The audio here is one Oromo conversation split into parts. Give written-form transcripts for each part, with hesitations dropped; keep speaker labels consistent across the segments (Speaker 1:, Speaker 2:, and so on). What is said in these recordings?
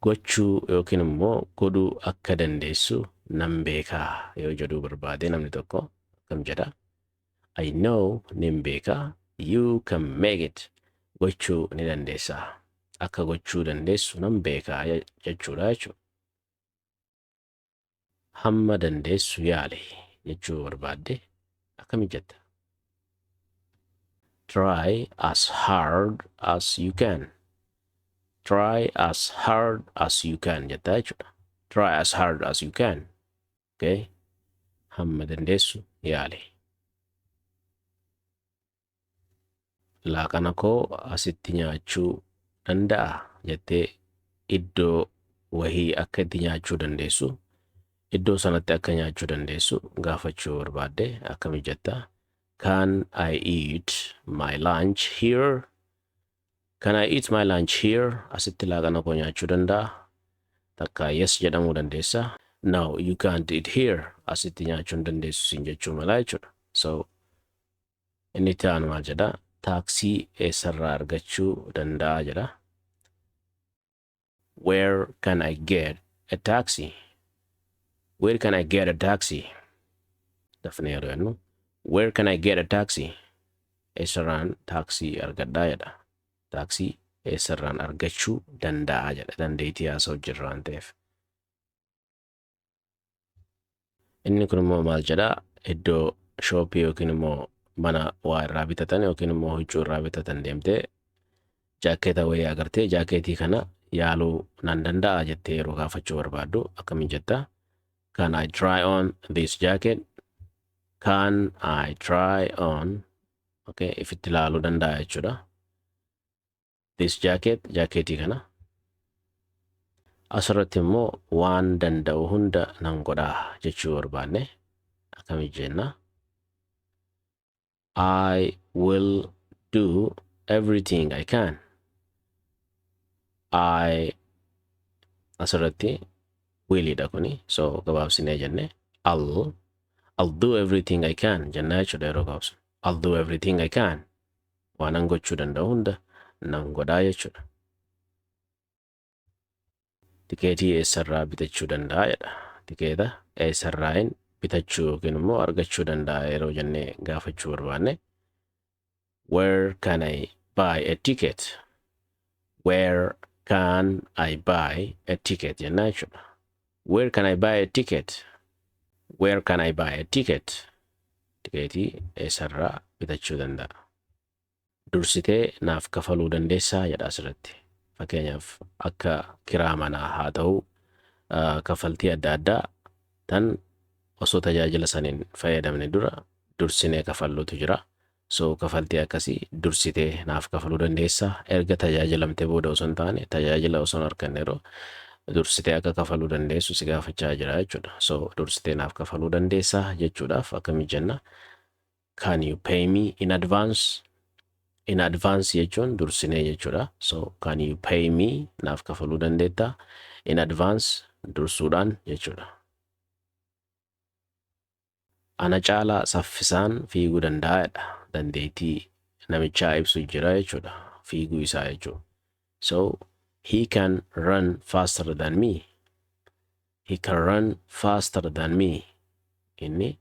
Speaker 1: Gochuu yookiin immoo godhuu akka dandeessu nan beekaa yoo jedhuu barbaade namni tokko akkam jedha? I know, nin beekaa, you can make it, gochuu ni dandeessaa. Akka gochuu dandeessu nan beekaa jechuudha jechuudha. Hamma dandeessu yaali jechuu barbaadde akkami jetta? Try as hard as you can. Try as hard as you can jetta jechuudha. Try as hard as you can. Okay? Hamma dandeessu yaali. Laaqana koo asitti nyaachuu danda'a jettee iddoo wahii akka itti nyaachuu dandeessu, iddoo sanatti akka nyaachuu dandeessu gaafachuu barbaadde akkami jetta? Can I eat my lunch here? Can I eat my lunch here? Asitti laaqana koo nyaachuu danda'a? Takka yes jedhamuu dandeessa. No, you can't eat here. Asitti nyaachuu hin dandeessu siin jechuu mala jechuudha. So inni itti aanu maal jedha? Taaksii eessarraa argachuu danda'a jedha. Where can I get a taxi? Where can I get a taxi? Dafnee yeroo jennu, where can I get a taxi? Eessarraan taaksii argadhaa jedha. Taaksii eessarraan argachuu danda'a jedha. Dandeettii haasa'u jirra waan ta'eef. Inni kun immoo maal jedhaa? Iddoo shooppii yookiin immoo mana waa irraa bitatan yookiin immoo huccuu irraa bitatan deemtee jaakkeeta wayii agartee, jaakeetii kana yaaluu nan danda'a jettee yeroo gaafachuu barbaaddu akkamiin jetta? Can I try on this jacket? Can I try on, okay, ifitti ilaaluu danda'a jechuudha. This jacket, jaakeetii kana. Asirratti immoo waan danda'u hunda nan godhaa jechuu barbaanne akkamiin jenna? I will do everything I can. I asirratti willidha kuni, so gabaabsinee jenne I'll do everything I can jennaa jechuudha yeroo gabaabsinu. I'll do everything I can. Waanan gochuu danda'u hunda nan godhaa jechuudha. Tikeetii eessarraa bitachuu danda'a jedha. Tikeeta eessarraayin bitachuu yookiin immoo argachuu danda'a yeroo jennee gaafachuu barbaanne, where can I buy a ticket? Where can I buy a ticket jennaa jechuudha. Where can I buy a ticket? Where can I buy a ticket? Tikeetii eessarraa bitachuu danda'a? Dursitee naaf kafaluu dandeessaa jedha asirratti. Fakkeenyaaf akka kiraa manaa haa ta'u, kaffaltii adda addaa tan osoo tajaajila saniin fayyadamne dura dursinee kafalluutu jira. So kafaltii akkasii dursitee naaf kafaluu dandeessaa, erga tajaajilamtee booda osoo hin taane, tajaajila osoo hin arganne yeroo dursitee akka kafaluu dandeessu si gaafachaa jira jechuudha. So dursitee naaf kafaluu dandeessaa jechuudhaaf akkamii jenna? Can you pay me in advance? In advance jechuun dursinee jechuudha. So can you pay me, naaf kafaluu dandeettaa, in advance, dursuudhaan jechuudha. Ana caalaa saffisaan fiiguu danda'aadha. Dandeettii namichaa ibsu jira jechuudha. Fiiguu isaa jechuudha. So he can run faster than me. He can run faster than me. Inni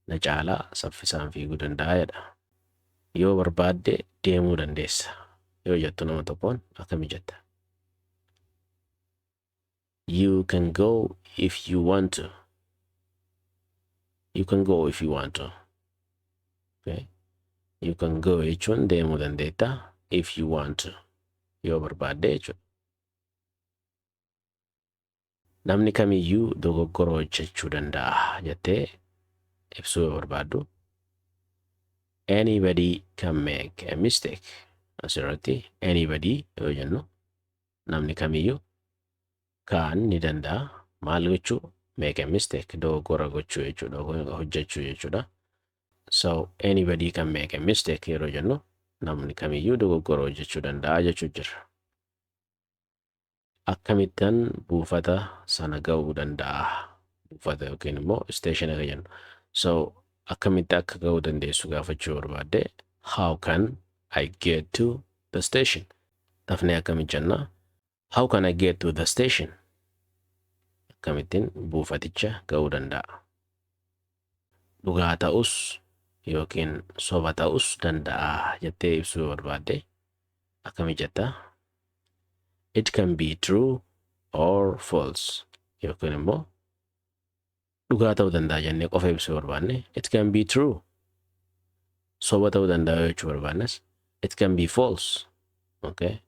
Speaker 1: na caalaa saffisaan fiiguu danda'a jedha. Yoo barbaadde deemuu dandeessa yoo jettu nama tokkoon akkami jetta? You can go if you want to. You can go if you want to. Okay. You can go jechuun deemuu dandeetta, if you want to, yoo barbaadde jechuudha. Namni kamiyyuu dogoggora hojjechuu danda'a jettee ibsuu yoo barbaaddu, anybody can make a mistake. Asirratti anybody yoo jennu namni kamiyyuu, can ni danda'a, maal gochuu? Make a mistake, dogoggora gochuu jechuudha, hojjechuu jechuudha. So anybody can make a mistake yeroo jennu namni kamiyyuu dogoggora hojjechuu danda'a jechuu jira. Akkamittan buufata sana ga'uu danda'a? Buufata yookiin immoo isteeshina kan jennu. So akkamitti akka ga'uu dandeessu gaafachuu barbaadde, how can I get to the station? Dafnee akkamitti jenna? How can I get to the station? Akkamittiin buufaticha ga'uu danda'a? Dhugaa ta'us yookiin soba ta'us danda'a jettee ibsuu yoo barbaadde akkami jetta? It can be true or false, yookiin immoo dhugaa ta'uu danda'a jennee qofa ibsuu yoo barbaanne, it can be true. Soba ta'uu danda'a jechuu barbaannes, it can be false. Okay?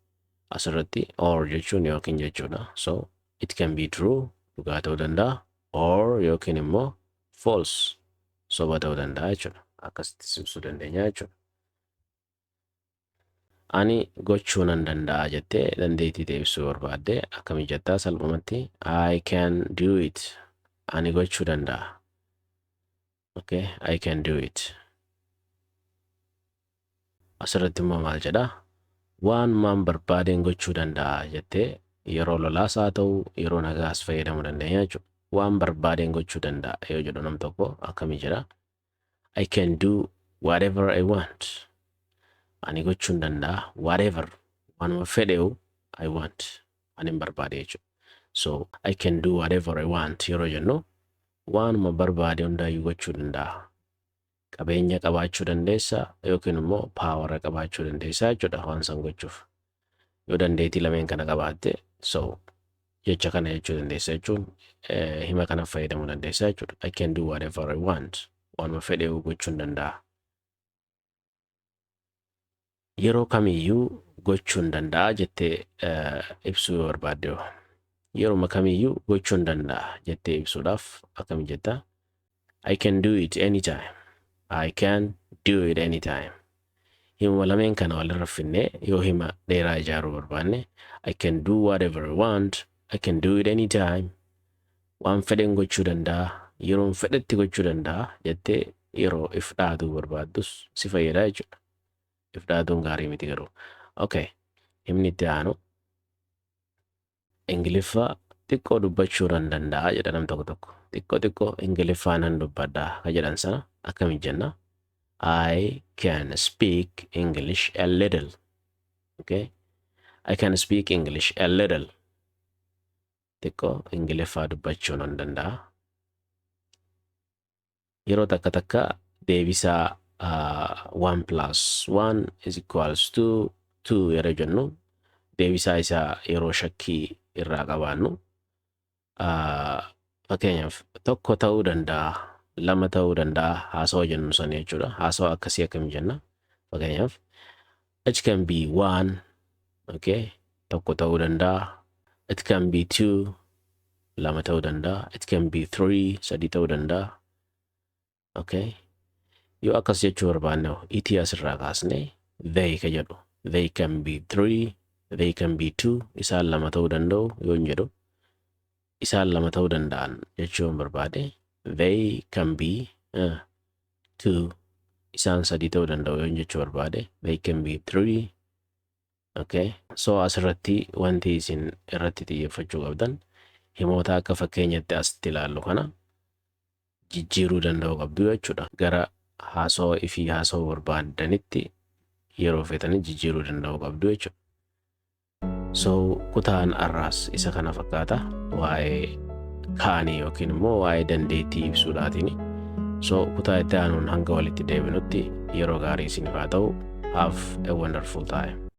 Speaker 1: Asirratti or jechuun yookiin jechuudha. So it can be true, dhugaa ta'uu danda'a, or yookiin immoo false, soba ta'uu danda'a jechuudha. Akkasitti ibsuu dandeenya jechuudha. Ani gochuu nan danda'a jettee dandeettii ta'e ibsuu barbaadde akkami jettaa salphumatti? I can do it. Ani gochuu danda'a. Okay, I can do it. Asirratti immoo maal jedhaa? Waan maan barbaadeen gochuu danda'a jettee yeroo lolaas haa ta'u, yeroo nagaas fayyadamuu dandeenya jechuudha. Waan barbaadeen gochuu danda'a yoo jedhu nam tokko akkamii jedha? I can do whatever I want. Ani gochuun danda'a whatever, waanuma fedhe'u, I want, ani hin barbaade jechuudha. So I can do whatever I want yeroo jennu waanuma barbaade hundaayyuu gochuu danda'a. Qabeenya qabaachuu dandeessa yookiin immoo power qabaachuu dandeessa jechuudha waan san gochuuf. Yoo dandeettii lameen kana qabaatte, so jecha kana jechuu dandeessa jechuun hima kana fayyadamuu dandeessa jechuudha. I can do whatever I want. Waanuma fedhe'u gochuu danda'a. Yeroo kamiyyuu gochuu danda'a jettee ibsuu yoo barbaadde, yeroo kamiyyuu gochuu danda'a jettee ibsuudhaaf akkam jetta? I can do it anytime. I can do it anytime. Hima lameen kana walirra finnee yoo hima dheeraa ijaaruu barbaanne, I can do whatever I want. I can do it anytime. Waan fedhen gochuu danda'a. Yeroon fedhetti gochuu danda'a jettee yeroo if dhaatuu barbaaddus si fayyada jechuudha. If dhaatuun gaarii miti garuu. Okay. Himni itti aanu, Ingiliffaa xiqqoo dubbachuu nan danda'a jedha nam tokko tokko. Xiqqoo xiqqoo Ingiliffaa nan dubbadha ka jedhan sana akkamiin jenna? I can speak English a little. Okay. I can speak English a little. Xiqqoo Ingiliffaa dubbachuu nan danda'a. Yeroo takka takka deebisaa 1 plus 1 is equals to 2 yeroo jennu, deebisaa isaa yeroo shakkii irraa qabaannu, fakkeenyaaf tokko ta'uu danda'a, lama ta'uu danda'a haasawa jennu sana jechuudha. Haasawa akkasii akkam jenna? Fakkeenyaaf, it can be one, okay, tokko ta'uu danda'a. It can be two, lama ta'uu danda'a. It can be three, sadii ta'uu danda'a. Okay, yoo akkas jechuu barbaanne, itii asirraa kaasne they ka jedhu, they can be three, they can be two, isaan lama ta'uu danda'u yoon jedhu, isaan lama ta'uu danda'an jechuu yoon barbaade, they can be two. Isaan sadii ta'uu danda'u yoon jechuu barbaade, they can be three. Okay, so asirratti wanti isin irratti xiyyeeffachuu qabdan himoota akka fakkeenyatti asitti ilaallu kana jijjiiruu danda'uu qabdu jechuudha. Gara haasawaa ifii haasawuu barbaadanitti yeroo feetanii jijjiiruu danda'uu qabdu jechuudha. So kutaan har'aas isa kana fakkaata, waa'ee can yookiin immoo waa'ee dandeettii ibsuudhaatiin. So kutaa itti aanuun hanga walitti deebinutti yeroo gaarii isiniif haa ta'u. Have a wonderful time.